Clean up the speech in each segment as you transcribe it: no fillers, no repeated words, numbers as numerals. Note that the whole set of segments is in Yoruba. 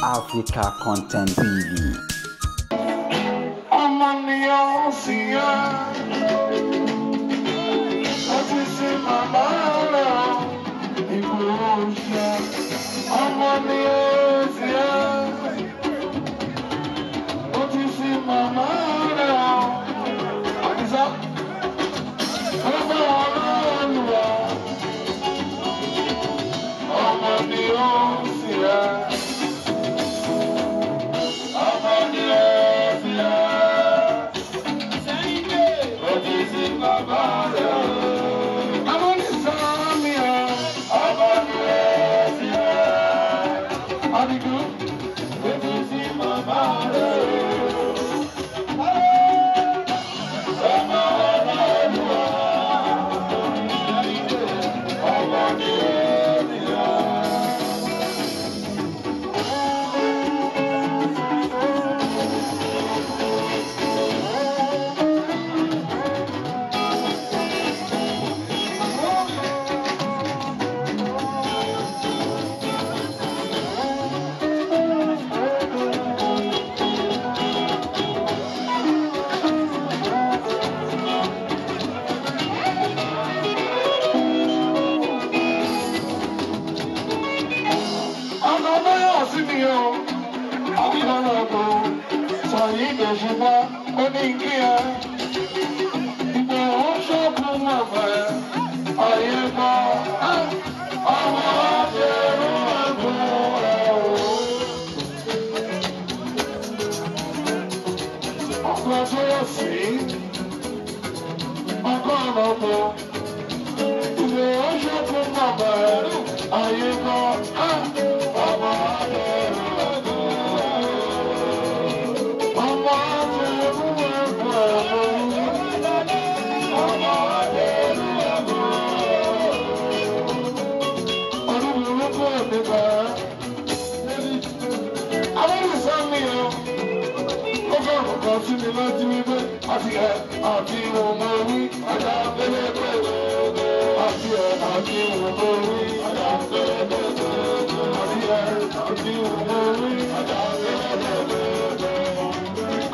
Africa Content TV. Ọmọ ni ó sì yá, ó ti sin màmá rẹ̀ Ìgbòho ṣá. Ọmọ ni ó sì yá, ó ti sin màmá rẹ̀ Àdìsá. Ọmọ Olúwa, ọmọ ni ó sì yá. Ọmọ ni ó sì yá. Ó ti sin bàbá rẹ̀ o. Amúnisàmì o. Ọmọ ni ó sì yá. Adigun. Ó ti sin màmá rẹ̀ o. Ọmọ Olúwa. Ọmọ ni ó sì yá. Ọmọ báyọ̀ sí mi o, àbíkọ́lọ́gbò, sọ̀yìn ìdòṣùpá, ó ní kí ẹ. Ìgbòho ṣọ́ọ̀bù mọ̀fẹ́, ayé gbọ́, ọmọ ṣerú ẹ̀bùn ẹ̀ o. Ọkọ̀ tó yẹ sí, ọkọ̀ ọ̀nàpọ̀, Ìgbòho ṣọ́ọ̀bù mọ̀fẹ́, ayé gbọ́, ọmọ ṣerú ẹ̀bùn ẹ̀ o. Ọmọ ṣerú ẹ̀bùn ẹ̀ o. Ọmọ ṣerú ẹ̀bùn ẹ̀ o. Ọdún burúkú ò ní bá a. Àwọn ìsàmì o, ó fẹ́ ọ̀kan sí mi lójú wípé àti ẹ̀ àti ọmọ wí ọjà pélépélé. Àti ẹ̀ àti ọmọ wí ọjà pélépélé. Àti ẹ̀ àti ọmọ wí ọjà pélépélé.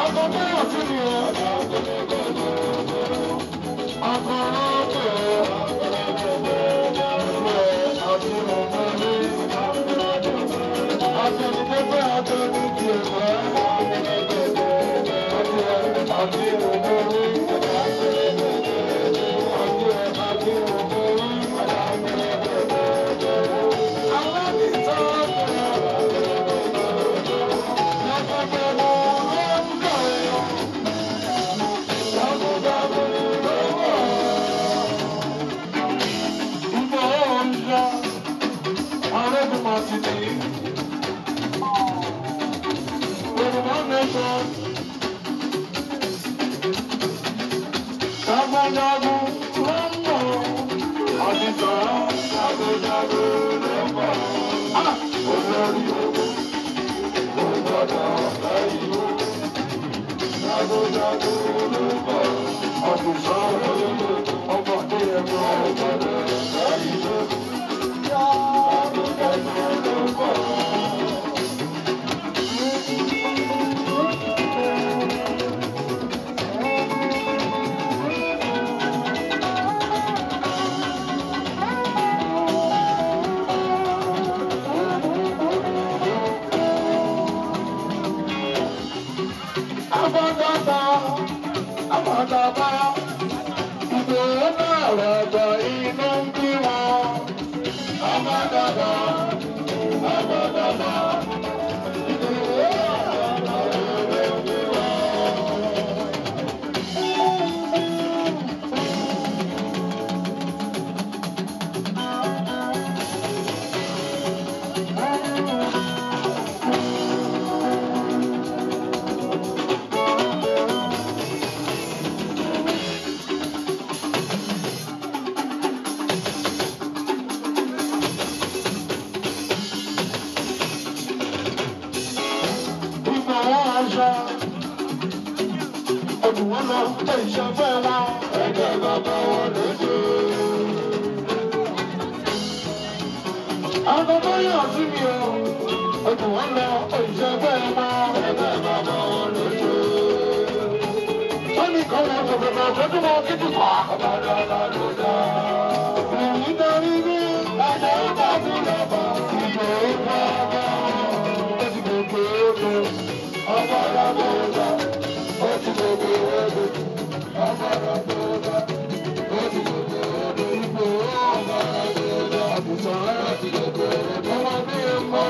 Ọkọ̀ bẹ́ẹ̀ sí mi o. Ọkọ̀ lọ́pẹ̀ àti ọmọ wí. Àtẹnudẹ́gbẹ́ àtẹnudẹ́gbẹ́ àti ẹ̀ àti ọmọ wí. Àti ẹ̀ àti ọmọ wí. Jagunjagun ló ń bọ̀, Àdìsá jagunjagun ló ń bọ̀. Olórí ogun kò gbọ́dọ̀ lẹ́yìn o. Jagunjagun ló ń bọ̀, Àdìsá ọba Adéyẹmọ kò gbọ́dọ̀ lẹ́yìn o. Jagunjagun ló ń bọ̀. Abọ́dàbà, abọ́dàbà, Ìgbòho náà rọ̀gbọ̀ inú ń bí wọn. Abọ́dàbà, abọ́dàbà, Ìgbòho náà rọ̀gbọ̀ inú ń bí wọn. Ìgbòho aṣọ, ọdún wọn lọ ìṣẹ́fẹ́ wọn. Ẹgbẹ́ bàbá wọn lójú. Àwọn tó yàn sí mi o, Odò wọn lọ òṣìṣẹ́ mọ́ ẹgbẹ́ bàbá wọn lójú. Wọ́n ní kọ́ wọn sọ̀tọ̀tọ̀ tó mọ kíkì pa. Ọba dáadáa ló dá. Ìrìn darí ní ẹ̀jẹ̀ ó bá tún lọ bá. Ìgbò ìgbà bá ó ti gbogbo odò. Ọba dáadáa ló dá. Ó ti gbogbo odò. Ọba dáadáa ló dá. Ó ti gbogbo odò. Ìgbò ọba dáadáa ló dá. Àbùsọ̀ ẹ̀ ti gbogbo odò. Ọmọdé mọ́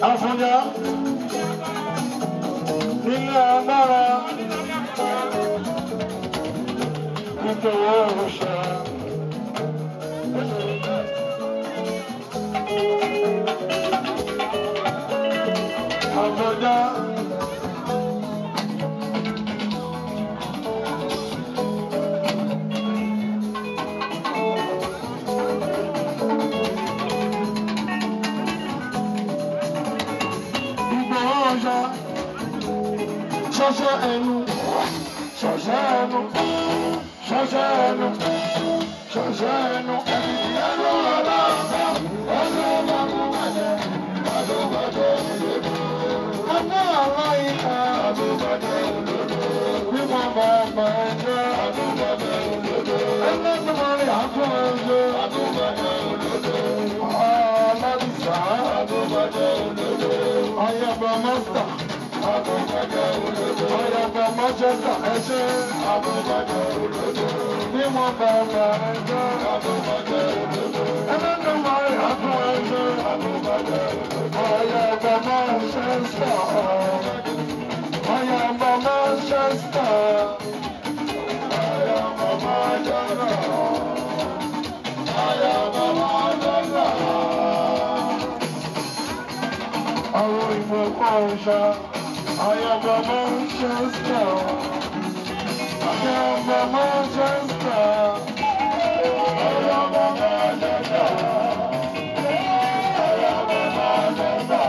Afúnjá nílé agbára nítorí òrùṣà. Afúnjá. Ṣọṣẹ́ ẹnu, ṣọṣẹ́ ẹnu, ṣọṣẹ́ ẹnu, ṣọṣẹ́ ẹnu, ẹnu ọlọ́ọ̀fẹ́, ẹnu ọmọkùnrin, àdúgbàjọ òdodo. Ọmọ àwọn ìka, àdúgbàjọ òdodo. Mímọ bàbá ẹjọ́, àdúgbàjọ òdodo. Ẹlẹ́gbẹ̀mọ̀rin àkọ́ ẹjọ́, àdúgbàjọ òdodo. òòṣà. Ayaba Master. Ayaba Manchester ẹ ṣé. Bí wọ́n bá bá ẹ jẹ́. Ẹlẹ́dùnmáì àtún ẹ ṣé. Ayaba Manchester. Ayaba Manchester. Ayaba Manchester. Ayaba Manchester. Àwọn ìmọ̀ ẹ̀kọ́ ọ̀ṣà. Ayaba Manchester. Ayaba Manchester. Ayaba Manchester. Ayaba Manchester.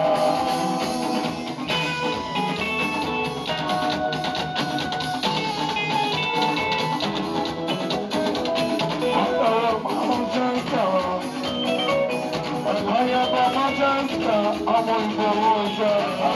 Ayaba Manchester. Ayaba Manchester. Àwọn ìfowó ọ̀ṣà.